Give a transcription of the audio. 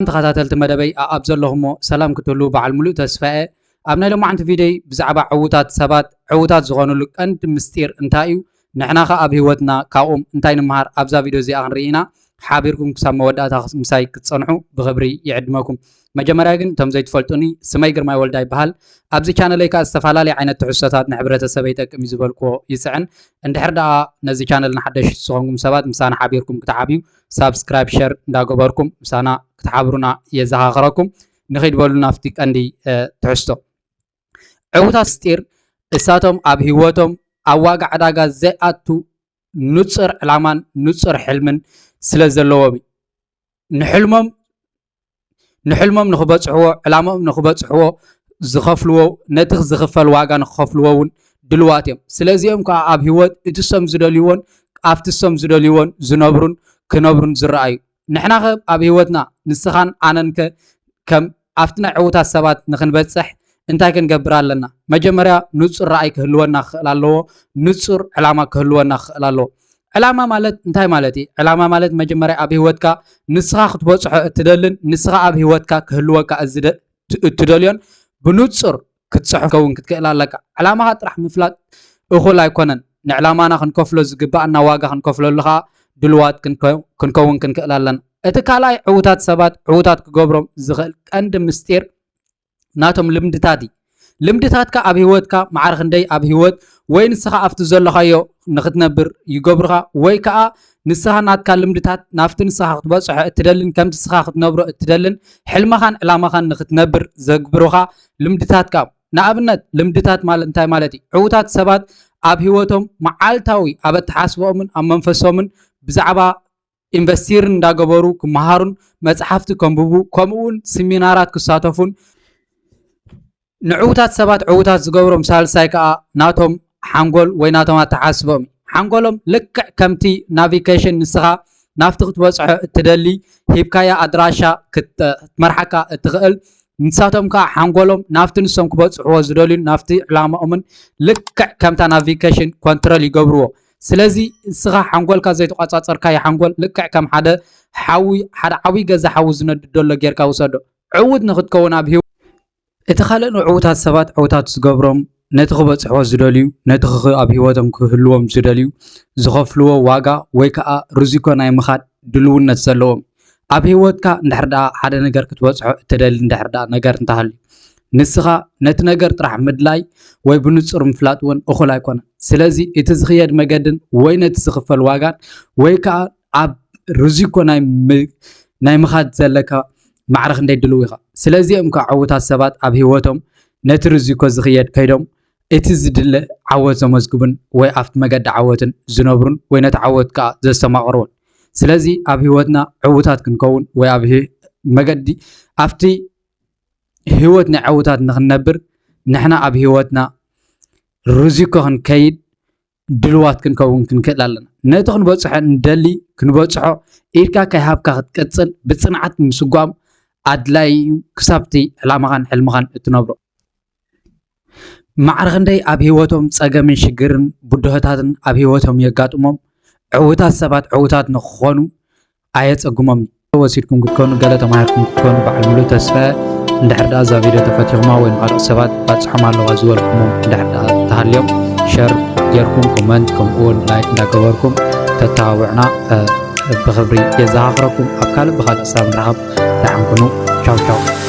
ተኸታተልቲ መደበይ ኣኣብ ዘለኹሞ ሰላም ክትህሉ በዓል ሙሉእ ተስፋ እየ። ኣብ ናይ ሎማዓንቲ ቪድዮይ ብዛዕባ ዕዉታት ሰባት ዕዉታት ዝኾኑሉ ቀንዲ ምስጢር እንታይ እዩ? ንሕና ኸ ኣብ ህይወትና ካብኦም እንታይ ንምሃር? ኣብዛ ቪድዮ እዚኣ ክንርኢ ኢና። ሓቢርኩም ክሳብ መወዳእታ ምሳይ ክትጸንሑ ብኽብሪ ይዕድመኩም። መጀመርያ ግን እቶም ዘይትፈልጡኒ ስመይ ግርማይ ወልዳ ይበሃል። ኣብዚ ቻነለይ ከኣ ዝተፈላለየ ዓይነት ትሕዝቶታት ንሕብረተሰበይ ይጠቅም እዩ ዝበልክዎ ይጽዕን። እንድሕር ደኣ ነዚ ቻነል ንሓደሽቲ ዝኾንኩም ሰባት ምሳና ሓቢርኩም ክትዓብዩ ሳብስክራይብ ሸር እንዳገበርኩም ምሳና ክትሓብሩና የዘኻኽረኩም። ንኺድ በሉ ናብቲ ቀንዲ ትሕዝቶ። ዕውታት ምስጢር እሳቶም ኣብ ህይወቶም ኣብ ዋጋ ዕዳጋ ዘይኣቱ ንጹር ዕላማን ንጹር ሕልምን ስለ ዘለዎም እዩ። ንሕልሞም ንሕልሞም ንኽበጽሕዎ ዕላማኦም ንኽበጽሕዎ ዝኸፍልዎ ነቲ ዝኽፈል ዋጋ ንኽኸፍልዎ እውን ድልዋት እዮም። ስለዚኦም ከዓ ኣብ ህይወት እቲ እሶም ዝደልይዎን ኣብቲ እሶም ዝደልይዎን ዝነብሩን ክነብሩን ዝረኣዩ። ንሕና ኸ ኣብ ህይወትና ንስኻን ኣነን ከ ከም ኣብቲ ናይ ዕዉታት ሰባት ንኽንበጽሕ እንታይ ክንገብር ኣለና? መጀመርያ ንጹር ረኣይ ክህልወና ክኽእል ኣለዎ። ንጹር ዕላማ ክህልወና ክኽእል ኣለዎ። ዕላማ ማለት እንታይ ማለት እዩ? ዕላማ ማለት መጀመርያ ኣብ ህይወትካ ንስኻ ክትበጽሖ እትደልን ንስኻ ኣብ ህይወትካ ክህልወካ እትደልዮን ብንጹር ክትጽሖ ከውን ክትክእል ኣለካ። ዕላማኻ ጥራሕ ምፍላጥ እኹል ኣይኮነን። ንዕላማና ክንከፍሎ ዝግባኣና ዋጋ ክንከፍለሉ ኸኣ ድልዋት ክንከውን ክንክእል ኣለና። እቲ ካልኣይ ዕዉታት ሰባት ዕዉታት ክገብሮም ዝኽእል ቀንዲ ምስጢር ናቶም ልምድታት እዩ። ልምድታትካ ኣብ ህይወትካ ማዕረ ክንደይ ኣብ ህይወት ወይ ንስኻ ኣብቲ ዘለኻዮ ንኽትነብር ይገብሩኻ ወይ ከኣ ንስኻ ናትካ ልምድታት ናብቲ ንስኻ ክትበጽሖ እትደልን ከምቲ ንስኻ ክትነብሮ እትደልን ሕልምኻን ዕላማኻን ንኽትነብር ዘግብሩኻ ልምድታትካ እዮም። ንኣብነት ልምድታት ማለት እንታይ ማለት እዩ? ዕዉታት ሰባት ኣብ ህይወቶም መዓልታዊ ኣብ ኣተሓስብኦምን ኣብ መንፈሶምን ብዛዕባ ኢንቨስቲርን እንዳገበሩ ክመሃሩን መጽሓፍቲ ከንብቡ ከምኡ እውን ስሚናራት ክሳተፉን ንዕዉታት ሰባት ዕዉታት ዝገብሮም ሳልሳይ ከኣ ናቶም ሓንጎል ወይ ናቶም ኣተሓስቦም እዩ። ሓንጎሎም ልክዕ ከምቲ ናቪጌሽን ንስኻ ናብቲ ክትበጽሖ እትደሊ ሂብካያ ኣድራሻ ክትመርሓካ እትኽእል ንሳቶም ከኣ ሓንጎሎም ናብቲ ንሶም ክበጽሕዎ ዝደልዩን ናብቲ ዕላማኦምን ልክዕ ከምታ ናቪጌሽን ኮንትረል ይገብርዎ። ስለዚ ንስኻ ሓንጎልካ ዘይተቋጻጸርካዮ ሓንጎል ልክዕ ከም ሓደ ሓዊ ሓደ ዓብዪ ገዛ ሓዊ ዝነድድ ዘሎ ጌርካ ውሰዶ። ዕዉት ንኽትከውን ኣብ ህይወት እቲ ካልእ ንዕዉታት ሰባት ዕዉታት ዝገብሮም ነቲ ክበጽሕዎ ዝደልዩ ነቲ ክኽ ኣብ ህይወቶም ክህልዎም ዝደልዩ ዝኸፍልዎ ዋጋ ወይ ከኣ ርዚኮ ናይ ምኻድ ድልውነት ዘለዎም ኣብ ህይወትካ እንድሕር ደኣ ሓደ ነገር ክትበጽሖ እትደሊ እንድሕር ደኣ ነገር እንተሃልዩ ንስኻ ነቲ ነገር ጥራሕ ምድላይ ወይ ብንጹር ምፍላጥ እውን እኹል ኣይኮነን። ስለዚ እቲ ዝኽየድ መገድን ወይ ነቲ ዝኽፈል ዋጋን ወይ ከኣ ኣብ ርዚኮ ናይ ም- ናይ ምኻድ ዘለካ ማዕረ ክንደይ ድልው ኢኻ። ስለዚኦም ከ ዕዉታት ሰባት ኣብ ህይወቶም ነቲ ርዚኮ ዝኽየድ ከይዶም እቲ ዝድለ ዓወት ዘመዝግቡን ወይ ኣብቲ መገዲ ዓወትን ዝነብሩን ወይ ነቲ ዓወት ከኣ ዘስተማቕርዎን። ስለዚ ኣብ ህይወትና ዕዉታት ክንከውን ወይ ኣብ ህይ- መገዲ ኣብቲ ህይወት ናይ ዕዉታት ንኽንነብር ንሕና ኣብ ህይወትና ርዚኮ ክንከይድ ድልዋት ክንከውን ክንክእል ኣለና። ነቲ ክንበጽሖ እንደሊ ክንበጽሖ ኢድካ ከይሃብካ ክትቅጽል ብጽንዓት ምስጓም ኣድላይ እዩ ክሳብቲ ዕላማኻን ሕልምኻን እትነብሮ። ማዕረ ክንደይ ኣብ ህይወቶም ጸገምን ሽግርን ብድሆታትን ኣብ ህይወቶም የጋጥሞም ዕዉታት ሰባት ዕዉታት ንኽኾኑ ኣየጸግሞምን። ወሲድኩም ክትኮኑ ገለ ተማሂርኩም ክትኮኑ በዓል ሙሉእ ተስፋ። እንድሕር ደኣ እዛ ቪድዮ ተፈቲኹማ ወይ ንኻልኦት ሰባት ባጽሖም ኣለዋ ዝበልኩሞም እንድሕር ደኣ ተሃልዮም ሸር ጌርኩም ኮመንት ከምኡ እውን ላይክ እንዳገበርኩም ተተባብዑና ብኽብሪ የዘኻኽረኩም። ኣብ ካልእ ብኻልእ ክሳብ ንራኸብ ደሓን ኩኑ። ቻው ቻው።